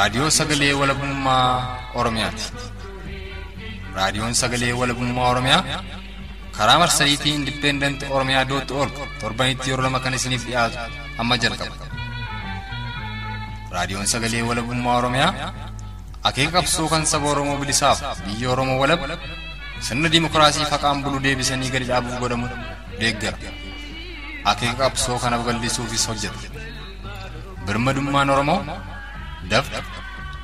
Raadiyoo Sagalee Walabummaa Oromiyaati. Raadiyoon Sagalee Walabummaa Oromiyaa karaa marsariitii Independent Oromiyaa dot org torbanitti yeroo lama kan isiniif dhiyaatu amma jalqaba. Raadiyoon Sagalee Walabummaa Oromiyaa akeeka qabsoo kan saba Oromoo bilisaaf biyya Oromoo walab sirna dimookiraasii faqaan bulu deebisanii gadi dhaabuuf godhamu deeggara. Akeeka qabsoo kana babal'isuufis hojjeta. Birmadummaan Oromoo dafqa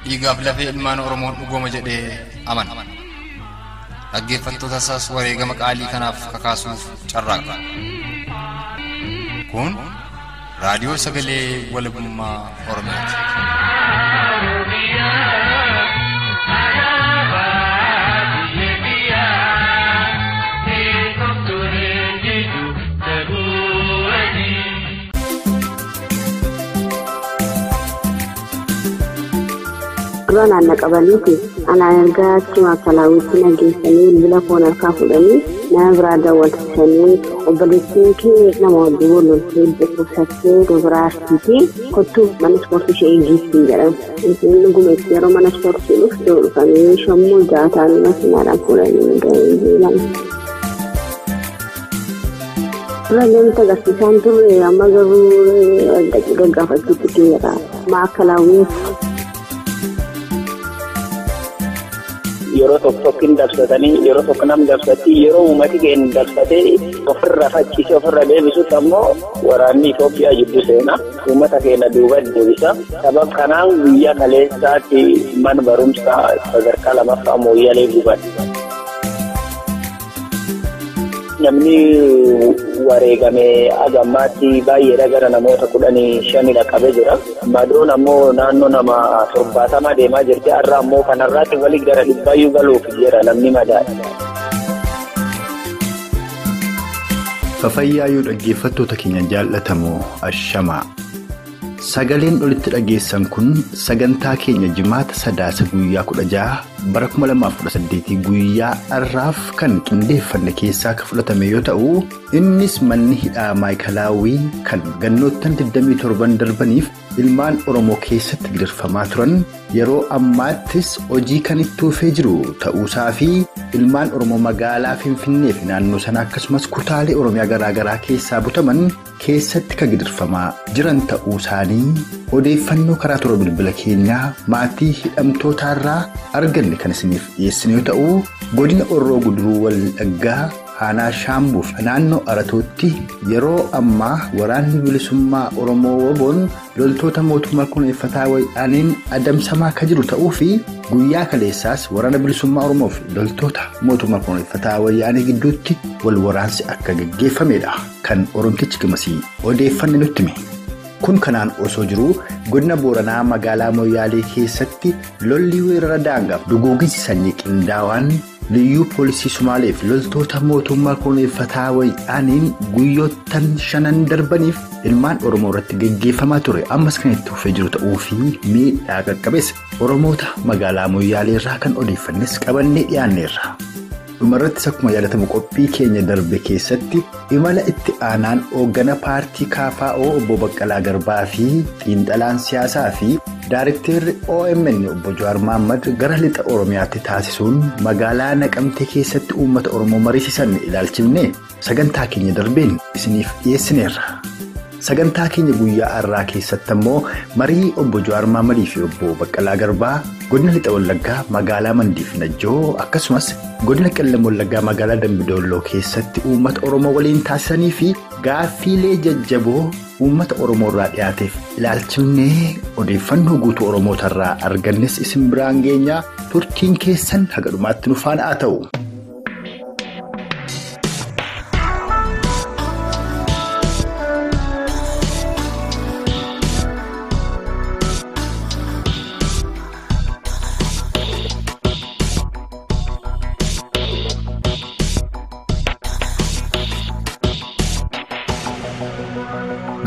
dhiigaaf lafee ilmaan Oromoon dhugooma jedhee amana. Dhaggeeffattoota isaas wareegama qaalii kanaaf kakaasuuf carraaqa. Kun Raadiyoo Sagalee Walabummaa Oromiyaati. Dura naanna qabaniiti. Anaan ergaa achi maakalaawwitti na geessanii bilbila foon harkaa fuudhanii nama biraa daawwachiisanii obboleettiin kee nama wajjin wal loltee dhukkubsattee dubara arsiitii kottuu mana ispoortii ishee geessin jedhan. Isheen dhugumetti yeroo mana ispoortii dhuftu dhufanii shammuu ja'a ta'anii makiinaadhaan fuudhanii gahee jiran. Dura namni agarsiisaan turre amma garuu gaggaafachuutti geera. Maakalaawwitti. Yeroo tokko tokko hin dabsatanii yeroo tokko nam dabsatti yeroo uummati keenya dabsatee ofirra faccisee ofirra deebisutti ammoo waraanni Itoophiyaa jidduu seena. Uummata keenya duuba deebisa. Sabab kanaan guyyaa kaleessaatti mana barumsaa sadarkaa lamaffaa Mooyyalee guban. Namni wareegame haga ammaatti baay'eedha gara namoota 15 qabee jira. Madoon ammoo naannoo nama 70 deemaa jirti. Har'a ammoo kanarraatti walii gara 100 galuuf jira namni madaa'e. Fafayyaayuu dhaggeeffattoota keenya jaallatamoo ashamaa. Sagaleen olitti dhageessan kun sagantaa keenya jimaata sadaasa guyyaa 16 bara 2018 guyyaa har'aaf kan qindeeffanne keessaa kan fudhatame yoo ta'u innis manni hidhaa maayikalaawwii kan gannoottan 27 darbaniif ilmaan Oromoo keessatti gidirfamaa turan yeroo ammaattis hojii kan itti fufee jiru ta'uusaa fi ilmaan Oromoo magaalaa Finfinnee fi naannoo sanaa akkasumas kutaalee Oromiyaa garaagaraa keessaa butaman keessatti kan gidirfamaa jiran ta'uu isaanii odeeffannoo karaa toora bilbila keenyaa maatii hidhamtootaarraa arganne kan isiniif dhiyeessine yoo ta'u godina Horroo Guduruu Wallaggaa aanaa Shaambuuf naannoo Aratootti yeroo ammaa waraanni bilisummaa Oromoo Woboon loltoota mootummaa kunuunfataa wayyaaniin adamsamaa kan jiru ta'uu fi guyyaa kaleessaas waraana bilisummaa Oromoo fi loltoota mootummaa kunuunfataa wayyaanii gidduutti wal waraansi akka gaggeeffamedha kan Oromtichi Gimasii odeeffanne nutti hime. Kun kanaan osoo jiruu godina Booranaa magaalaa Mooyyaalee keessatti lolli weerara daangaaf duguuginsi sanyii qindaawaan liyyuu poolisii Sumaalee fi loltoota mootummaa kunuunfataa wayyaaniin guyyoottan 5 darbaniif ilmaan Oromoo irratti gaggeeffamaa ture ammas kan itti fufee jiru ta'uu fi miidhaa qaqqabeessa Oromoota magaalaa Mooyyaalee irraa kan odeeffannes qabannee dhiyaanneerra. Dhumarrattis akkuma yaadatamu qophii keenya darbe keessatti imala itti aanaan hooggana paartii KFO obbo Baqqalaa Garbaa fi xiinxalaan siyaasaa fi daarekteerri OMN obbo Jawaar Mohaammed gara lixa Oromiyaatti taasisuun magaalaa Naqamtee keessatti uummata Oromoo mariisisan ilaalchifne sagantaa keenya darbeen isiniif dhiyeessineerra. Sagantaa keenya guyyaa har'aa keessatti ammoo marii obbo Jawaar Mohaammed fi obbo Baqqalaa Garbaa godina lixa Wallaggaa magaalaa Mandii fi Najjoo akkasumas godina Qellem Wallaggaa magaalaa Dambidolloo keessatti uummata Oromoo waliin taasisanii fi gaaffiilee jajjaboo uummata Oromoo irraa dhiyaateef ilaalchifnee odeeffannoo guutuu Oromoota irraa argannes isin biraan geenyaa turtiin keessan haga dhumaatti nu faana haa ta'u.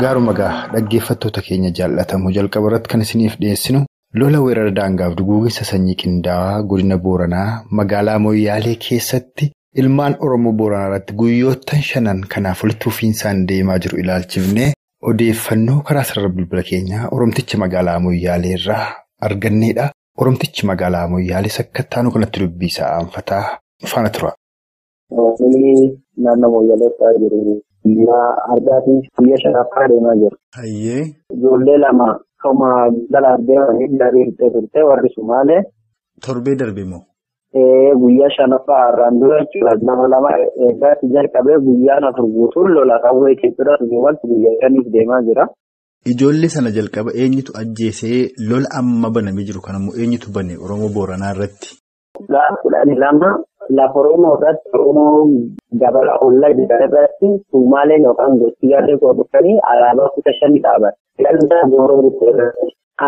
Gaaruma gaa dhaggeeffattoota keenya jaallatamu jalqaba irratti kan isiniif dhiyeessinu lola weerara daangaaf duguugginsa sanyii qindaawaa godina Booranaa magaalaa Mooyyaalee keessatti ilmaan Oromoo Booranaa irratti guyyoottan 5 kanaaf walitti fufiinsaan deemaa jiru ilaalchifnee odeeffannoo karaa sarara bilbila keenyaa Oromticha magaalaa Mooyyaalee irraa arganneedha. Oromtichi magaalaa Moyyaalee sakkattaanuu kanatti dubbisaa aanfataa faana tura. Naannoo Moyyaalee ta'aa jiru. Guyyaa har'aatii guyyaa shanaffaa deemaa jiru. Ijoollee lama koma galaan deemanii daree turte warri Sumaalee. Torbee darbe moo? Guyyaa shanaffaa har'aan dura jechuudha. Nama lama eeggaatti jalqabee guyyaan afur guutuun lola qawwee jechuudha. Walti guyyaa shaniif deemaa jira. Ijoollee sana jalqaba eenyutu ajjeesee lola amma banamee jiru kanammoo eenyutu bane Oromoo Booranaa irratti? Gaafa 12 lafa Oromoo irratti Oromoo gabala ollaa jiran irratti Sumaaleen yookaan gosti garee dhufanii alaabaa 15 dhaaban.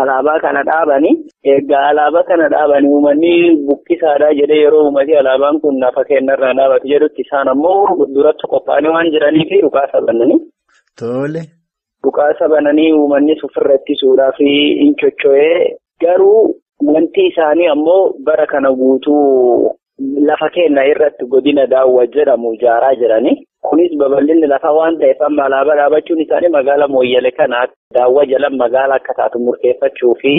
Alaabaa kana dhaabanii egaa alaabaa kana dhaabanii uummanni buqqisaadhaa jedhee yeroo uummati alaabaan kun lafa keenyarraa dhaabatu jedhutti isaan ammoo duratti qophaa'anii waan jiraniif dhukaasa bananii. Tole. Dhukaasa bananii uummanni ofirra ittisuudhaaf hin chocho'ee garuu wanti isaanii ammoo bara kana guutuu lafa keenya irratti godina daawwa jedhamu ijaaraa jiranii. Kunis babal'inni lafaa waan ta'eef amma alaabaa dhaabachuun isaanii magaala Mooyyalee kana daawwa jala magaala akka taatu murteeffachuu fi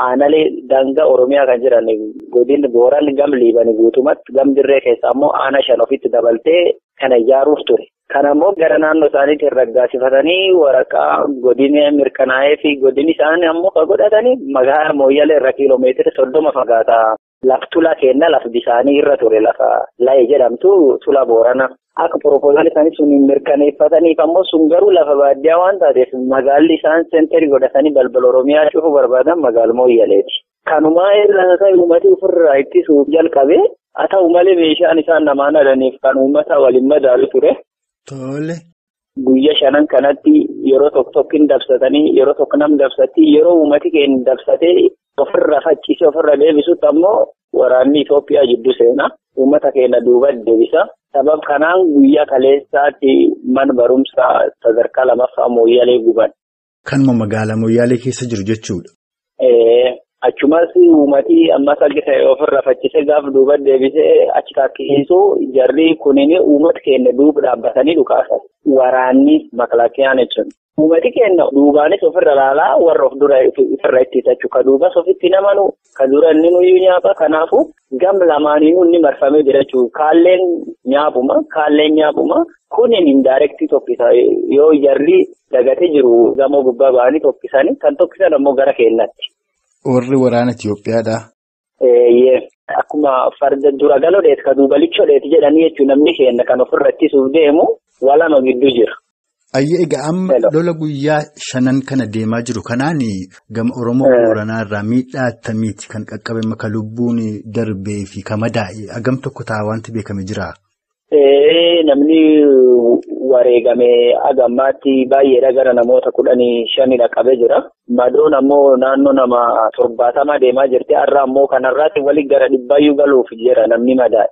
aanalee daangaa Oromiyaa kan jiran godinni Booran gam Liibani guutumatti gam Dirree keessaa ammoo aana 5 ofitti dabaltee kana ijaaruuf ture. Kana immoo gara naannoo isaaniitiin raggaasifatanii waraqaa godina mirkanaa'ee fi godinni isaanii ammoo kan godhatanii magaala Mooyyalee irra kiiloomeetira 30 fagaata. Laf tula kenna laf bishaanii irra ture lafa La'ee jedhamtu tula Boorana. Akka proposal isaanii sun mirkaneeffataniif ammoo sun garuu lafa baadiyyaa waan taateef magaalli isaan seenterii godhatanii balbala Oromiyaa cufuu barbaadan magaala Mooyyaleeti. Kanumaa irra ta'e uummati ofirraa ittisuuf jalqabee haa ta'u malee meeshaan isaan namaan hadaniif kan uummata waliin madaalu ture. Tole. Guyyaa shanan kanatti yeroo tokko tokko hin dabsatanii yeroo tokko nam dabsatti yeroo uummati keenya dabsatee ofirra faccisee ofirra deebisutti ammoo waraanni Itoophiyaa jidduu seenaa uummata keenya duuba deebisa. Sabab kanaan guyyaa kaleessaatti mana barumsaa sadarkaa 2ffaa Mooyyalee guban. Kanuma magaalaa Mooyyalee keessa jiru jechuudha. Achumas uummati ammas akka ta'e ofirra faccisee gaafa duuba deebisee achi taakkisiisu jarri kunniin uummata keenya duuba dhaabbatanii dhukaasan. Waraanni makalaakkiyaan jechuudha. Uummati keenya duubaanis ofirra ilaalaa warra of dura ofirra ittisa jechuudha. Ka duubas ofitti namanu ka dura inni nuyyuu nyaapa. Kanaafuu gam lamaaniinuu inni marfamee jira jechuudha. Kaalleen nyaapuma kaalleen nyaapuma kuniin indaarektii tokkisa yoo jarri dagatee jiru gamoo gubbaa ba'anii tokkisanii kan tokkisan ammoo gara keenyatti. Warri waraana Itoophiyaadhaa. Akkuma farda dura galoo ka duuba lichoodheeti jedhanii jechuun namni keenya kan ofirra ittisuuf deemu walama gidduu jira. Ayyee egaa amma lola guyyaa shanan kana deemaa jiru kanaan gama Oromoo Booranaa irraa miidhaa attamiiti kan qaqqabe maka lubbuun darbee fi kan madaa'e hagam tokko ta'a wanti beekame jira? Namni wareegame hagammaatti baay'eedha gara namoota 15 qaqqabee jira. Madoon ammoo naannoo nama 70 deemaa jirti. Har'a ammoo kanarraatti waliin gara 100 galuuf jira namni madaa'e.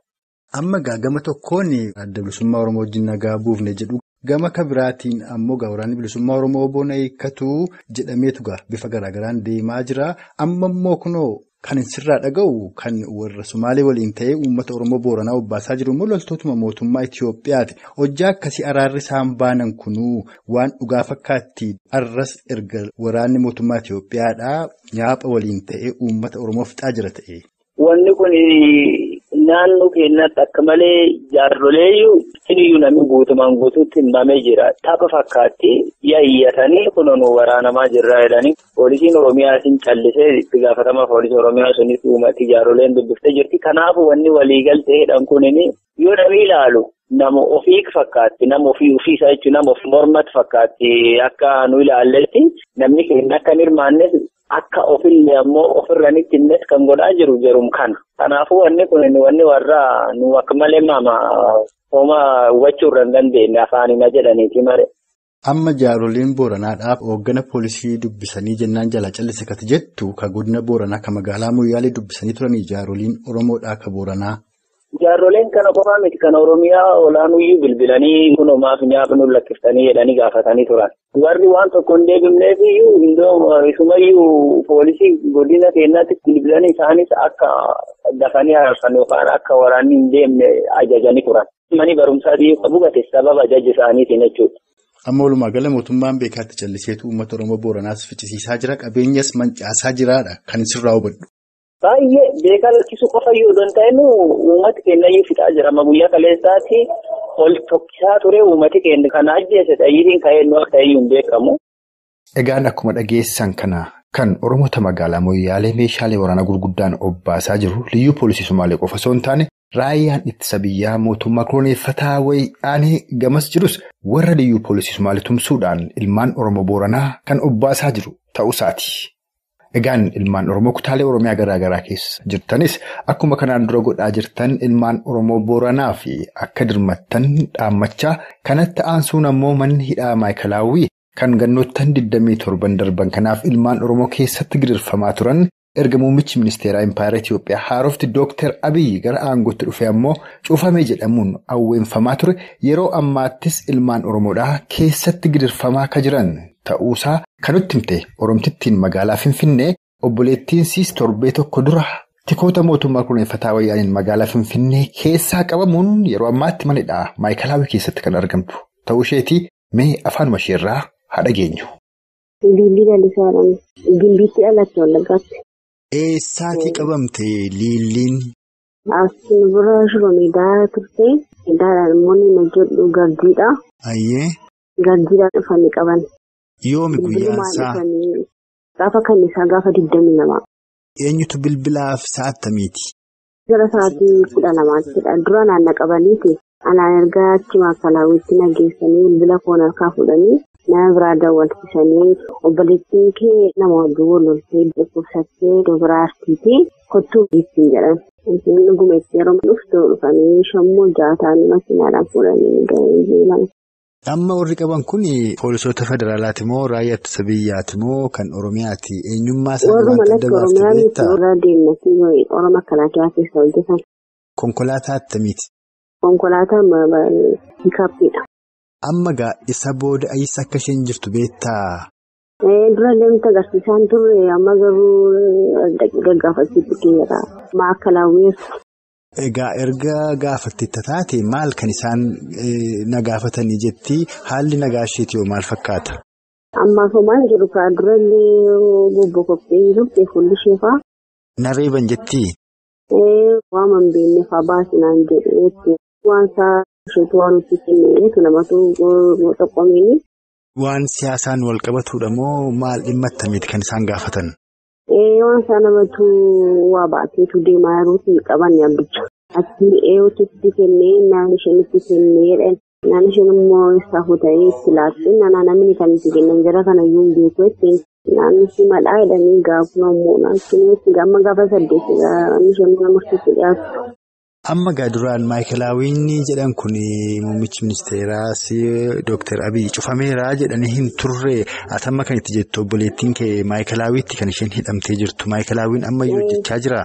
Amma gama tokkoon adda bilisummaa Oromoo wajjin nagaa buufne jedhu. Gama kabiraatiin ammoo waraanni bilisummaa Oromoo bona hiikkatu jedhameetu bifa garaagaraan deemaa jira. Amma immoo kunoo kan sirraa dhaga'u kan warra Sumaalee waliin ta'ee uummata Oromoo Booranaa obbaasaa jiru immoo loltootuma mootummaa Itoophiyaati. Hojjaa akkasii araarri isaan baanan kunuu waan dhugaa fakkaatti arras erga waraanni mootummaa Itoophiyaadhaa nyaapha waliin ta'ee uummata Oromoo fixaa jira ta'e. Wanni kun naannoo keenyatti akka malee jaarroleeyyuu iyyuu namni guutumaan guutuutti himamee jira. Tapha fakkaatti yaayyatanii kunuun waraanamaa jirra jedhanii poolisiin Oromiyaa isin callisee itti gaafatama poolisii Oromiyaa sunis uummati jaarroleen dubbiftee jirti. Kanaafuu wanni waliigaltee jedhan kunin yoo namni ilaalu nama ofii fakkaatti nama ofii ofiisaa jechuun nama of mormatti fakkaatti akka nu ilaalletti namni keenya akka hin hirmaannes akka ofillee ammoo ofirranitti innis kan godhaa jiru jerum kana. Kanaafuu wanni kun wanni warra nu akka malee maama homaa hubachuu irra hin dandeenye afaanina jedhaniiti malee. Amma jaaroliin Booranaadhaaf hooggana poolisii dubbisanii jennaan jala callise kati jettu ka godina Booranaa ka magaalaa Moyyaalee dubbisanii turanii jaaroliin Oromoodhaa ka Booranaa. Jaarroleen kana qofaa miti kan Oromiyaa olaanuyyuu bilbilanii kunumaaf nyaapnu lakkiftanii jedhanii gaafatanii turan. Warri waan tokko hin deebifneef iyyuu isumayyuu poolisii godina keenyaatti bilbilanii isaanis akka dafanii araarsan yookaan akka waraanni hin deemne ajajanii turan. Manni barumsaa qabu gate sababa ajaja isaaniitiin jechuudha. Amma walumaa gala mootummaan beekaatti calliseetu uummata Oromoo Booranaas ficcisiisaa jira. Qabeenyas mancaasaa jiraadha. Kan sirraa hubadhu. Baay'ee beekaa lakkisuu qofa iyyuu osoo hin ta'in uummati keenya iyyuu fixaa jira. Amma guyyaa kaleessaatti ol tokkisaa ture uummati keenya kana ajjeese xayyitiin ka'ee nu akka ta'e iyyuu hin beekamu. Egaan akkuma dhageessan kana kan Oromoota magaalaa Moyyaalee meeshaalee waraanaa gurguddaan obbaasaa jiru liyyuu poolisii Sumaalee qofa osoo hin taane raayyaan ittisa biyyaa mootummaa koloneeffataa wayyaanee gamas jirus warra liyyuu poolisii Sumaalee tumsuudhaan ilmaan Oromoo Booranaa kan obbaasaa jiru ta'uusaati. Egaan ilmaan Oromoo kutaalee Oromiyaa garaa garaa keessa jirtanis akkuma kanaan dura godhaa jirtan ilmaan Oromoo Booranaa fi akka dirmattan dhaammachaa kanatti aansuun ammoo manni hidhaa Maayikalaawwii kan gannoottan 27 darban kanaaf ilmaan Oromoo keessatti gidirfamaa turan erga muummichi ministeeraa Impaayera Itiyoophiyaa haarofti Dooktar Abiyyi gara aangootti dhufe ammoo cufame jedhamuun awweenfamaa ture yeroo ammaattis ilmaan Oromoodhaa keessatti gidirfamaa akka jiran ta'uusaa kan nutti himte Oromtittiin magaalaa Finfinnee obboleettiin siis torbee tokko dura tikoota mootummaa koloneeffataa wayyaaniin magaalaa Finfinnee keessaa qabamuun yeroo ammaatti manidha Maayikalaawwii keessatti kan argamtu ta'uu isheetii mee afaanuma isheerraa haa dhageenyu. Liillii Lalisaadhaan Gimbiitti dhalatte Wallaggaatti. Eessaatii qabamte Liilliin? Asiin bira shiroo meedaa turte. Meedaadhaan immoo inni jedhu garjiidha. Ayyee. Garjiidhaan dhufanii qaban. Yoomi guyyaan isaa? Gaafa kan isaa gaafa 22. Eenyutu bilbilaaf sa'a akkamiiti? Gara sa'aatii 12ttidha. Dura naanna qabaniiti. Anaan ergaa achi maakalaawwitti nageessanii bilbila koon harkaa fuudhanii nama biraa dawwalchisanii obboleettiin kee nama wajjin wal loltee dhukkubsattee dubara arsiitii kottuu ittiin jedhan. Isheen dhuguma itti yeroo dhuftu dhufanii shammoo jaataanii makiinaadhaan fuudhanii gahanii deeman. Amma warri qaban kun poolisoota federaalaati moo raayyaa ittisa biyyaati moo kan Oromiyaati? Eenyummaa isaanii waan adda baafte beektaa? Warra deemnati Oromoo Makalaakiyaa keessa hojjetan. Konkolaataa attamiiti? Konkolaataan piikaappiidha. Amma gaa isa booda eessa akka isheen jirtu beektaa? Dura deemta agarsiisaan turre amma garuu gaggaafachiisu keera. Maakalaawweef. Egaa erga gaafattetta taate maal kan isaan na gaafatanii jetti haalli nagaa isheetii hoo maal fakkaata? Ammaaf homaan jiru kaa durallee bobbokoppee jirti fuulli ishee faa. Nareeban jettii? Waan hin beekne faa baasinaan jedheetti waan isaa isheetu waan nuti kenneetu namatu xoqqomiini. Waan siyaasaan wal qabatudha moo maal dhimma attamiiti kan isaan gaafatan? Waan isaa namatu waa baateetu deemaa yeroo qaban yaabbicha. Achi eeyyuutti kennee naan isheen itti kennee naan isheen immoo isaa fuutanii itti laatte naannoo namni kan itti kennan jara kana iyyuu hin beeku jettee naan ishee mal'aa jedhanii gaafuma immoo naan amma gaafa 8 naan isheen mana murtiitti dhiyaattu. Amma gaa duraan Maayikalaawwiin jedhan kun muummichi ministeeraas Dooktar Abiyyi cufameera jedhanii hin turre. Ati amma kan itti jettu obboleettiin kee Maayikalaawwiitti kan isheen hidhamtee jirtu. Maayikalaawwiin ammayyuu hojjechaa jiraa?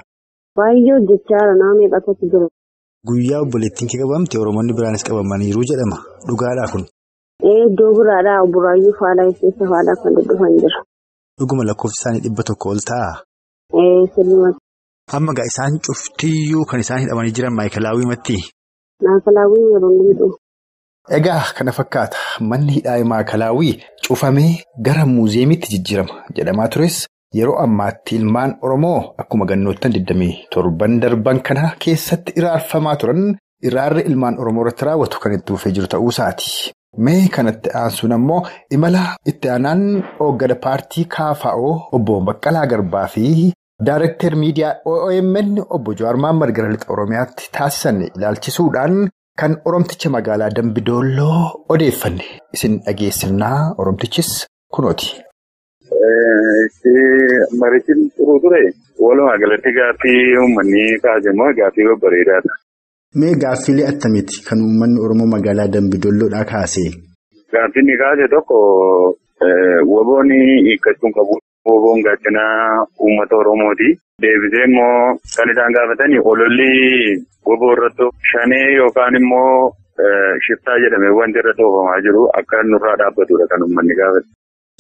Baay'ee hojjechaa jira. Nama meeqatu jira? Guyyaa obboleettiin kee qabamte Oromoonni biraanis qabamaniiru jedhama. Dhugaadhaa kun? Iddoo biraadhaa Buraayyuu faalaa keessa faalaa kan dhufan jira. Dhuguma lakkoofsi isaanii 100 ol ta'aa? Sirnumatti. Amma gaa isaan cuftiyyuu kan isaan hidhamanii jiran Maayikalaawwii matti? Maayikalaawwii yeroo hunduu. Egaa kana fakkaata manni hidhaa Maayikalaawwii cufamee gara muuziyeemiitti jijjiirama jedhamaa tures yeroo ammaatti ilmaan Oromoo akkuma gannoottan 27 darban kana keessatti iraarfamaa turan iraarri ilmaan Oromoo irratti raawwatu kan itti fufee jiru ta'uusaati. Mee kanatti aansuun ammoo imala itti aanaan hooggana paartii KFO obbo Baqqalaa Garbaa fi Daarektar miidiyaa OMN obbo Jawaar Mohaammed gara lixa Oromiyaatti taasisan ilaalchisuudhaan kan Oromticha magaalaa Dambidolloo odeeffanne isin dhageessifnaa. Oromtichis kunooti. Mariitiin turuu ture walumaa galatti gaaffii uummanni kaase immoo gaaffii babbareedaadha. Mee gaaffiilee attamiiti kan uummanni Oromoo magaalaa Dambidolloodhaa kaase? Gaaffiin inni kaase tokko WBO'n hiikkachuun qabu. WBO'n gaachana uummata Oromooti. Deebisee immoo kan isaan gaafatan ololli WBO irratti shanee yookaan immoo shiftaa jedhamee wanti irratti oofamaa jiru akka nurraa dhaabbatudha kan uummanni gaafate.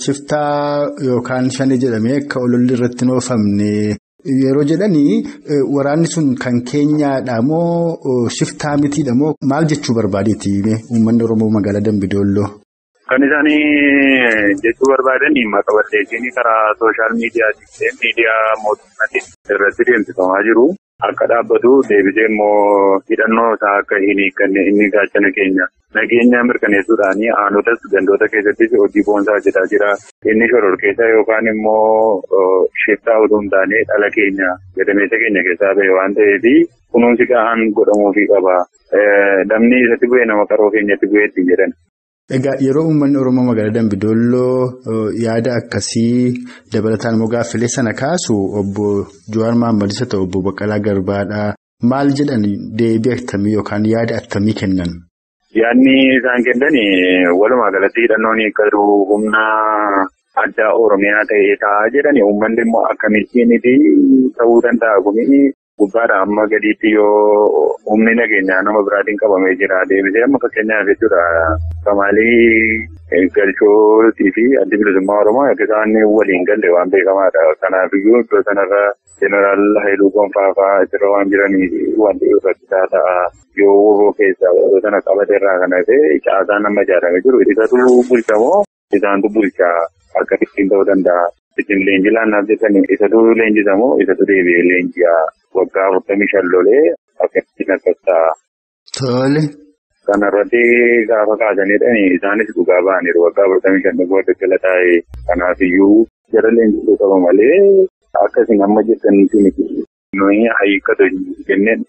Shiftaa yookaan shanee jedhamee akka ololli irratti hin oofamne yeroo jedhanii waraanni sun kan keenyaadha moo shiftaa mitiidha moo maal jechuu barbaadeeti uummanni Oromoo magaalaa Dambidolloo? Kan isaanii jechuu barbaadan maqaa balleessiin karaa sooshaal miidiyaatiin miidiyaa mootummaatiin irratti deemsifamaa jiru. Akka dhaabbatu deebisee immoo hidhannoo isaa akka hin hiikkanne inni gaachana keenya nageenya mirkaneessuudhaan aanotas gandoota keessattis hojii boonsaa hojjetaa jira. Inni shororkeessaa yookaan immoo shiftaa utuu hin taane dhala keenya gadameessa keenya keessaa ba'e waan ta'eef kunuunsi gahaan godhamuufii qaba. Namni isatti bu'ee nama qaroo keenyatti bu'ee ittiin jedhan. Egaa yeroo uummanni Oromoo magaalaa Dambidolloo yaada akkasii dabalataan immoo gaaffilee sana kaasu obbo Jawaar Mohaammadis haa ta'u obbo Baqqalaa Garbaadhaa maal jedhan deebii akkamii yookaan yaada akkamii kennan? Yaadni isaan kennan walumaa galatti hidhannoon hiikkatu humna addaa Oromiyaa ta'ee taa'aa jedhani uummanni immoo akkamittiin ta'uu danda'a kuni gubbaadha amma gadiitti yoo humni nageenyaa nama biraatiin qabamee jira deebisee amma fakkeenyaaf jechuudha Somaalii galchootii fi addi bilisummaa Oromoo akka isaan waliin galle waan beekamaadha. Kanaafiyyuu iddoo sanarra Jeneraal Haayiluu Gonfaa fa'aa asirra waan jiranii wanti rakkisaa ta'a. Yoo woboo keessaa iddoo sana qabate irraa kan hafe caasaan amma ijaaramee jiru isatu bulchamoo isaantu bulchaa akka ittiin ta'uu danda'a. Isin leenjii laannaaf jettanii isatu leenjisamoo isatu deebi'ee leenji'a. Waggaa 45 lolee akka ittiin akkas ta'a. Tole. Kanarratti gaafa kaasaniidhaan isaanis dhugaa ba'aniiru. Waggaa 45 booda jala taa'ee kanaafiyyuu jara leenjisuu qaba malee akkasiin amma jettanitti miti. Nuyi hiikkatu jenneen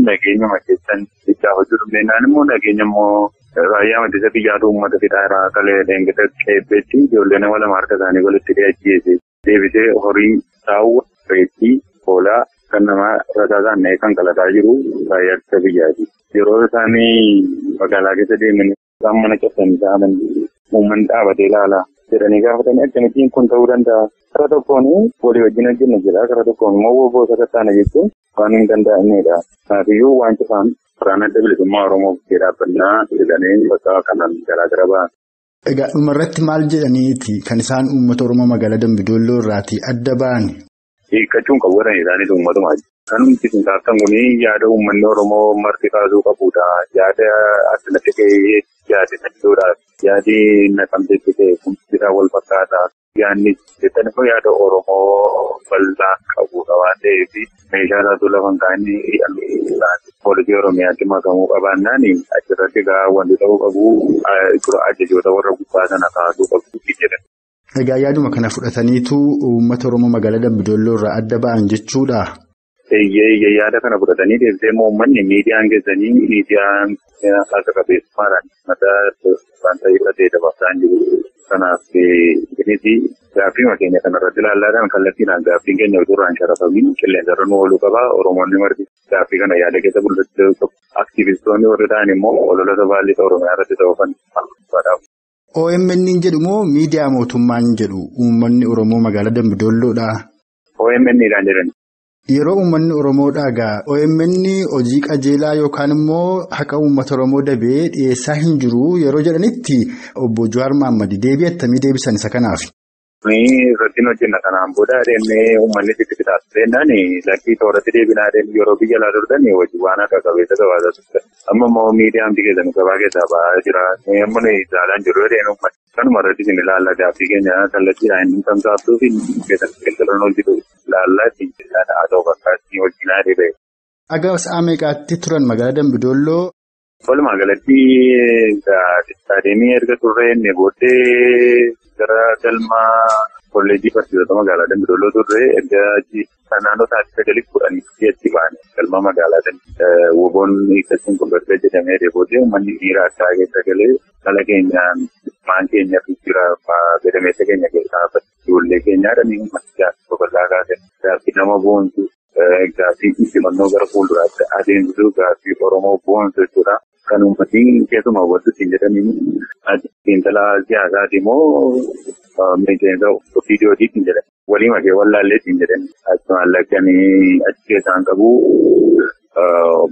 nageenyuma keessan itti hojii dhufneenaan immoo nageenya immoo raayyaa ittisa biyyaatu uummata fixaa irraa kalee leenjisa qeebbeetti ijoollee nama lama harka isaanii walitti ajjeese deebisee horii saawwa reettii hoolaa kan nama rasaasaan na'ee kan qalataa jiru raayyaa ittisa biyyaati. Yeroo isaan magaalaa keessa deeman isaan mana cabsanii saaman uummanni dhaabatee ilaala jedhanii gaafatanii akkamittiin kun ta'uu danda'a. Karaa tokkoon walii wajjin hojjenna jira. Karaa tokkoon immoo woboo sakattaana jechuun waan hin danda'amnedha. Kanaafiyyuu waan cufaan karaan adda bilisummaa Oromoo bukkee dhaabbannaa jedhanii bakka kanaan garaagara ba'an. Egaa dhumarratti maal jedhaniiti kan isaan uummata Oromoo magaalaa Dambidolloo irraatii adda ba'an? Hiikkachuun qabu godhan isaaniis uummatumaa. Kan nuti kaaftan kun yaada uummanni Oromoo marti kaasuu qabudha. Yaada asirratti ka'ee yaada jechuudha. Yaadi naqamteetti ka'e kun isaa wal fakkaata. Yaadni jettan immoo yaada Oromoo bal'aa qabudha waan ta'eef meeshaa isaatu lafa hin kaa'inni poolisii Oromiyaatti makamuu qabaannaan achirratti gaa wanti ta'uu qabu ajajoota warra gubbaa sana kaasuu qabu jedhan. Egaa yaaduma kana fudhataniitu uummata Oromoo magaalaa Dambidolloo irraa adda ba'an jechuudha. Yaada kana fudhatanii deebisee immoo uummanni miidiyaan keessanii miidiyaan haasa qabeessummaadhaan mataa wanta irratti dabarsaa jiru. Kanaaf innis gaaffii keenya kanarratti ilaallaadhaan kallattiidhaan gaaffiin keenya utuu irraan sharafamin qilleensarra nu ooluu qaba. Oromoonni marti gaaffii kana yaada keessa bulchuu qabu. Aktiivistoonni warri ta'an immoo olola sabaa lixa Oromiyaa irratti ta'uufan. OMN jedhu moo miidiyaa mootummaan jedhu uummanni Oromoo magaalaa Dambidoolloodha? OMN dhaan jedhan. Yeroo uummanni Oromoo dhagaa OMN hojii qajeelaa yookaan immoo haqa uummata Oromoo dabee dhiyeessaa hin jiru yeroo jedhanitti obbo Jawaar Mohaammed deebii attamii deebisan isa kanaaf? Irratti hojjenna kanaan booda adeemnee uummanni itti taasiseenaan lakkii tooratti deebinaa adeemu yeroo biyya alaa turtan hojii waan akka qabeessa gabaasaa turtan. Amma immoo miidiyaan keessan gabaa keessaa ba'aa jira. Amma nuyi ilaalaan jirru adeemu uummanni. Kanuma irratti isin ilaalla gaaffii keenya kallattiidhaan hin tamsaaftuu fi keessan galgalaan hojjetu ilaallaa ittiin haa ta'u bakka ittiin wajjin adeeme. Dhagaa sa'a meeqaatti turan magaalaa Dambidolloo? Walumaa galatti istaadiyeemii erga turre inni booddee gara galma kolleejjii barsiisota magaalaa Dambidolloo turre erga naannoo sa'aatii 9:10 achi baane galma magaalaa woboon hiikkachuun kun erga jedhamee booddee uummanni miira addaa keessa galee dhala keenyaan maan keenya fi jira gadameessa keenya keessaa ijoollee keenyaadhaan uummanni gaaffii babal'aa kaase gaaffii nama boonsu gaaffii injifannoo gara fuulduraatti adeemsisu gaaffii Oromoo boonsu jechuudha. Kan uummatni keessumaa hubatu ittiin jedhanii xiinxalaa siyaasaati immoo miseensa ofiidiyootii ittiin jedhani. Walii makee wallaallee ittiin jedhani. Achumaan lakkanii achi keessaan qabu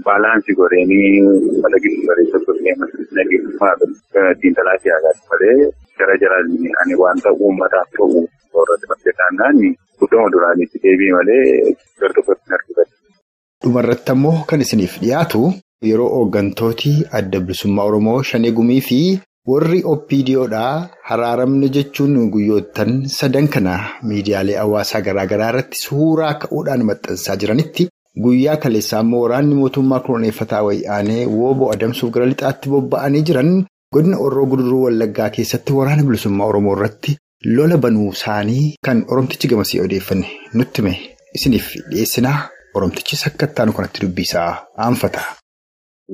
baalaansii godhanii mala giddu galeessa godhee nageenyummaa xiinxalaa siyaasaati malee gara jalaan ani wanta uummataaf ta'u irratti hojjetaan guddama duraanitti deebii malee gara tokkotti hin argifatu. Dhumarratti ammoo kan isiniif dhiyaatu. Yeroo hooggantooti adda bilisummaa Oromoo Shanee Gumii fi Warri OPDOdhaa haraaramne jechuun guyyoottan sadan kana miidiyaalee hawaasaa garaagaraa irratti suuraa ka'uudhaan maxxansaa jiranitti guyyaa kaleessaa immoo waraanni mootummaa koloneeffataa wayyaanee wooboo adamsuuf gara lixaatti bobba'anii jiran godina Horroo Guduruu Wallaggaa keessatti waraana bilisummaa Oromoo irratti lola banuu isaanii kan Oromtichi gamasii odeeffanne nutti hime isiniif dhiyeessinaa. Oromtichis akka itti aanu kanatti dubbisaa aanfata.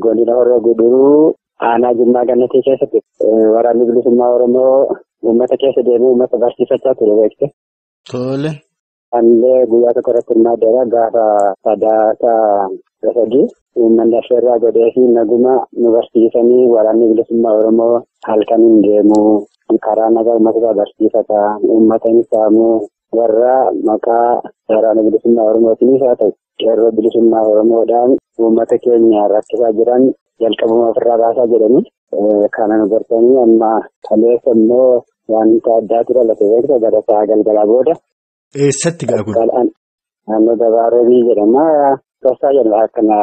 Godina Horroo Guduruu aanaa Jimmaa Gannatii keessatti waraanni bilisummaa Oromoo uummata keessa deemee uummata barsiifachaa ture beekte. Tole. Anillee guyyaa tokko irratti hirmaadheera gaafa sadaasa 13 uummanni affeerraa godhee fi naguma nu barsiisanii waraanni bilisummaa Oromoo halkaniin deemu karaa nagaa uummata isaa barsiifata uummata hin saamu warra maqaa waraana bilisummaa Oromootiinis haa ta'u qeerroo bilisummaa Oromoodhaan uummata keenya rakkisaa jiran jalqabuma ofirraa baasaa jedhanii kana nu gorsanii amma kaleessa immoo wanta addaatu dhalate beekta gara sa'a galgalaa booda. Eessatti gaa kun? Naannoo gabaa Roobii jedhama. Tossaa jedhama akkana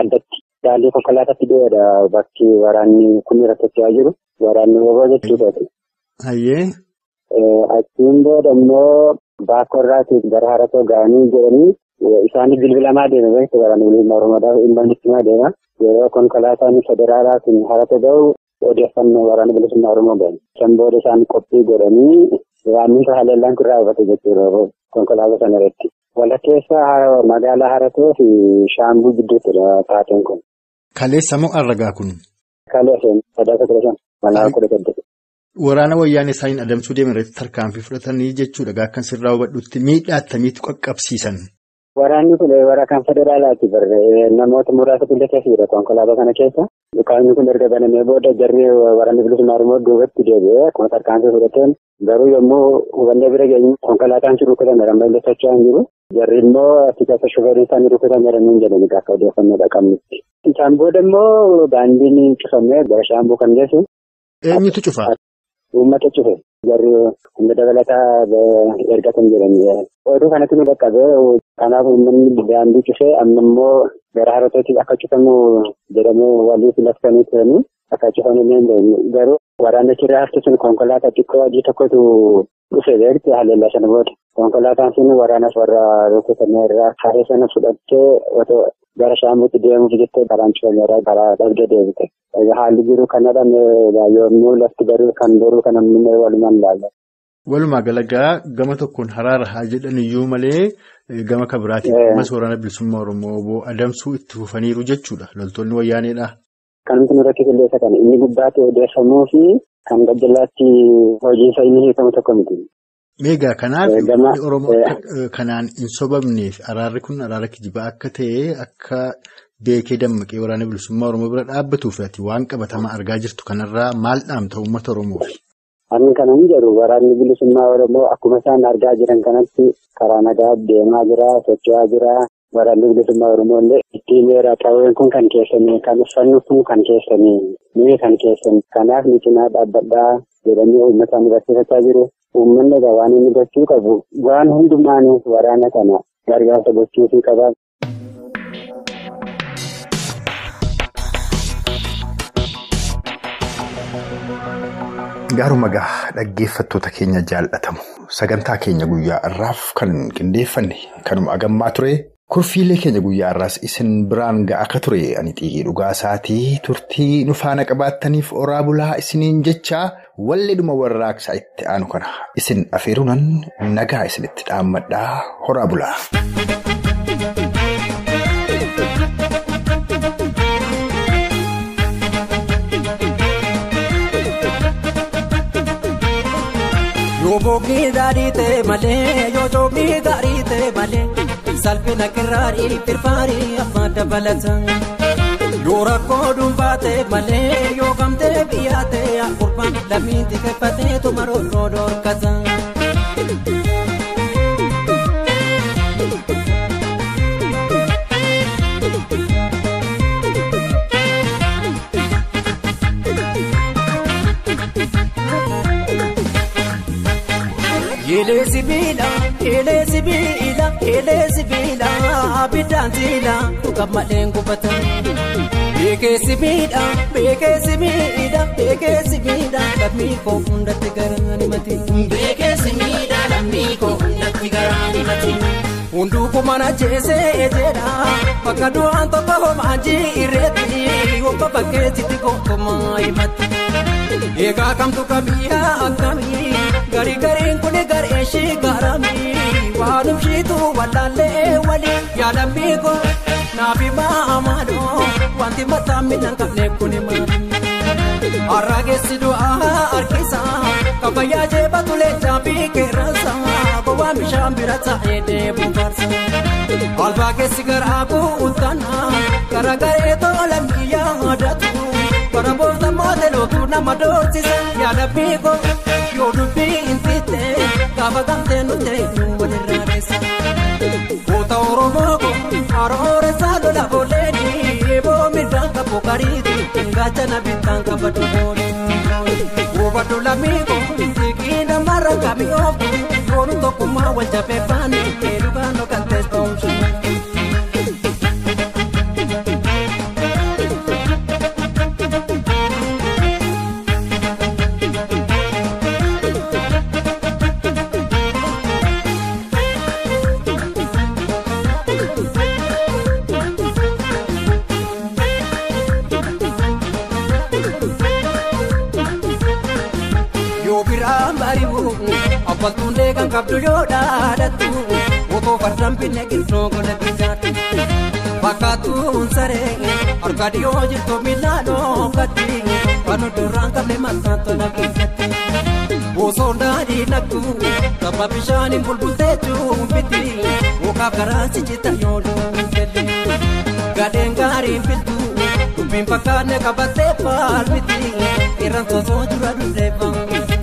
addatti daandii konkolaataatti dhiyoodha bakki waraanni kun irratti socho'aa jiru. Waraanni woboo jechuudha. Hayyee. Achiin booda immoo baakkorraatiif gara Haratoo ga'anii jedhanii isaanis bilbilamaa deema beektu waraanni bilisummaa Oromoodhaaf uummanni itti deema. Yeroo konkolaataan federaalaa sun Haratoo ga'u odeeffannoo waraana bilisummaa Oromoo ga'e. San booda isaan qophii godhanii waanni haleellaan kun raawwate jechuudha konkolaataa sana irratti. Walakkeessa magaalaa Haratoo fi Shaambuu gidduuttidha taateen kun. Kaleessa moo arragaa kun? Kaleessa sadaasa 15 2018. Waraana wayyaanee isaaniin adamsuu deeman irratti tarkaanfii fudhatanii jechuudha. Akkan sirraa hubadhutti miidhaa attamiitu qaqqabsiisan? Waraanni kun waraana kan federaalaati barree namoota muraasa illee keessa jira konkolaataa kana keessa. Qaamni kun erga banamee booda jarri waraanni bilisummaa Oromoo duubatti deebi'ee akkuma tarkaanfii fudhateen garuu yommuu hubannee bira geenyu konkolaataan sun rukutameera amma illee socho'aa hin jiru. Jarri immoo achi keessa shufeerii isaanii rukutameera nuun jedhani akka odeeffannoo dhaqabnutti. Isaan booda immoo daandiin cufamee gara Shaambuu kan geessu. Eenyutu cufa? Uummata cufe. Jarri humna dabalataa ergatan jedhani. Oduu kanatti nu dhaqqabee kanaaf uummanni daandii cufee amma immoo gara Haratootti akka cufamu jedhamee waliif laftanii turanii akka cufamu illee hin beeknu. Garuu waraanni achirraa hafte sun konkolaataa xiqqoo adii tokkotu dhufe beekti haleellaa sana booda. Konkolaataan sun waraanas warra rukutamee irraa haree sana fudhattee otoo gara Shaambuutti deemuuf jettee karaan cufameera karaa dhabdee deebite. Haalli jiru kanadha yommuu lafti baruu kan boruu kan ammoo walumaan ilaalla. Walumaa galagaa gama tokkoon haraara haa jedhan iyyuu malee gama kabiraatiin ammas waraana bilisummaa Oromoo adamsuu itti fufaniiru jechuudha. Loltoonni wayyaaneedha. Kan nuti nurratti qilleessa kana inni gubbaatti odeeffamuu fi kan gajjallaatti hojiinsa inni hiikamu tokko miti. Meegaa kanaaf uummanni Oromoo kanaan hin sobamneef araarri kun araara kijibaa akka ta'e akka beekee dammaqee waraana bilisummaa Oromoo bira dhaabbatuuf ati waan qabatamaa argaa jirtu kanarraa maal dhaamta uummata Oromoof? Ani kana hin jedhu waraanni bilisummaa Oromoo akkuma isaan argaa jiran kanatti karaa nagaa deemaa jira, socho'aa jira. Waraanni bilisummaa Oromoo illee ittiin weeraa qawween kun kan keessanii, kan uffanni kun kan keessanii, nuyi kan keessan. Kanaaf ni cinaa dhaabbadhaa jedhanii uummata isaanii barsiifachaa jiru. Uummanni egaa waan inni gochuu qabu waan hundumaanuu waraana kana gargaarsa gochuufii qaba. Gaaruma gaa dhaggeeffattoota keenya jaallatamu sagantaa keenya guyyaa irraaf kan qindeeffanne kanuma agammaa ture kurfiilee keenya guyyaa irraas isin biraan ga'a akka ture ani xiiqii dhugaa isaatii turtii nu faana qabaattaniif oraa bulaa isiniin jecha walleedhuma warraaqsaa itti aanu kana isin afeeruunan nagaa isinitti dhaammadhaa horaa bulaa. Yoo bookni gaarii ta'e malee yoo coomni gaarii ta'e malee salphina kiraarii firfaarii afaan dabalata. Yoo rakkoo dhuunfaa ta'e malee yoo gamtee biyyaa ta'e qurbaan lammiin xiqqeeffatee tumaroon dhorkata. Eelee sibiila, eelee sibiila, eelee sibiila. Abiddaan siila dhuga malee gubata. Beekeessi miidha beekeessi miidha beekeessi miidha lammii koo hundatti garaan himati. Beekeessi miidha lammii koo hundatti garaan himati. Hunduu kumana jeesee jedha bakka du'aan tokko homaa jireetti obbo bakkeessitti gootummaa himatti. Egaa kamtu kamiyyaa akkamii garii gariin kuni garee ishii garamii waan ishiitu wallaallee walii yaadammii koo naafi maamaaloo wanti mataa miidhaan qabne kuni maali. Harrageessi du'aa harkisa kabajaa jeebatu leencaa fi qeerransa gowwaa bishaan bira taa'ee deemu farsa. Albaa keessi garaa guuttana gara garee tola miyaa adatu bara boofta mooteelootu nama doorsisa yaada biikoo yoo dubbii hin fitte gaafa gamtee nuti walirraa dheessa. Goota Oromoo koo haroore saalola booleeni eeboo midhaan qabu kariitu gaachana bittaan qabatu boole. Hubadhu lammiikoo siqii namarra kamii ooftu yoonu tokkummaa wal jabeeffaani dhugaan dhokattees ta'uun. Abbaltuulee kan qabdu yoo dhaadhattu otoo fardaan binne qilxoo godhatti jaatu. Fakkaatuun saree harka dhiyoo jirtu miila dhookatti kan duraan qabne mataan tola keessatti. Bosoon daadhii naqxu tapha bishaaniin bulbultee cuumbiti mukaaf garaa ciccita yoo dhuunfelle. Gadheen gaariin filtu dubbiin fakkaanne qabattee faalmiti irraan sosoo jira dundee faalmiti.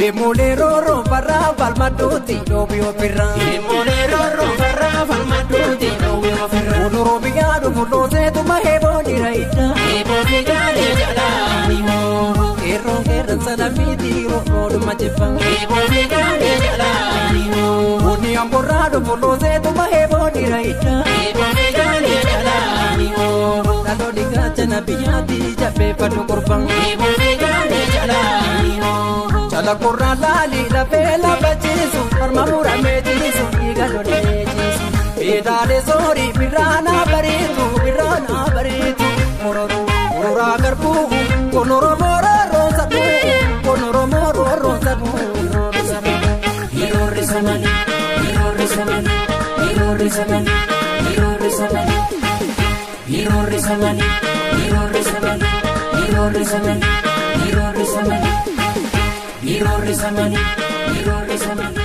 Emolee rooroo farraa falmaduuti dhoobii ofirraa. Emolee rooroo farraa falmaduuti dhoobii ofirraa. Onuroo biyyaa dhufu looseetu mahee boonira iddaa. Eeboon gaarii jalaani hoo. Qeerroon qeerransa lammiitii roorroodhuma jibba. Eeboon gaarii jalaani hoo. Bunni amborraa dhufu looseetu mahee boonira iddaa. Eeboon gaarii jalaani hoo. Dhaloonni gaachana biyyaatti jabeeffadhu korban. Eeboon gaarii jalaani hoo. Jala laalii lafee lafa ciisu harma muramee ciisu dhiiga lolee ciisu. Meedaalee soorii birraanaa bareetu birraanaa bareetu. Mororaa garbuu konoroo mooroo saduu konoroo mooroo saduu. Yeroo samani yeroo samani yeroo samani yeroo samani yeroo samani yeroo samani yeroo samani yeroo samani. Yeroo samani yeroo samani.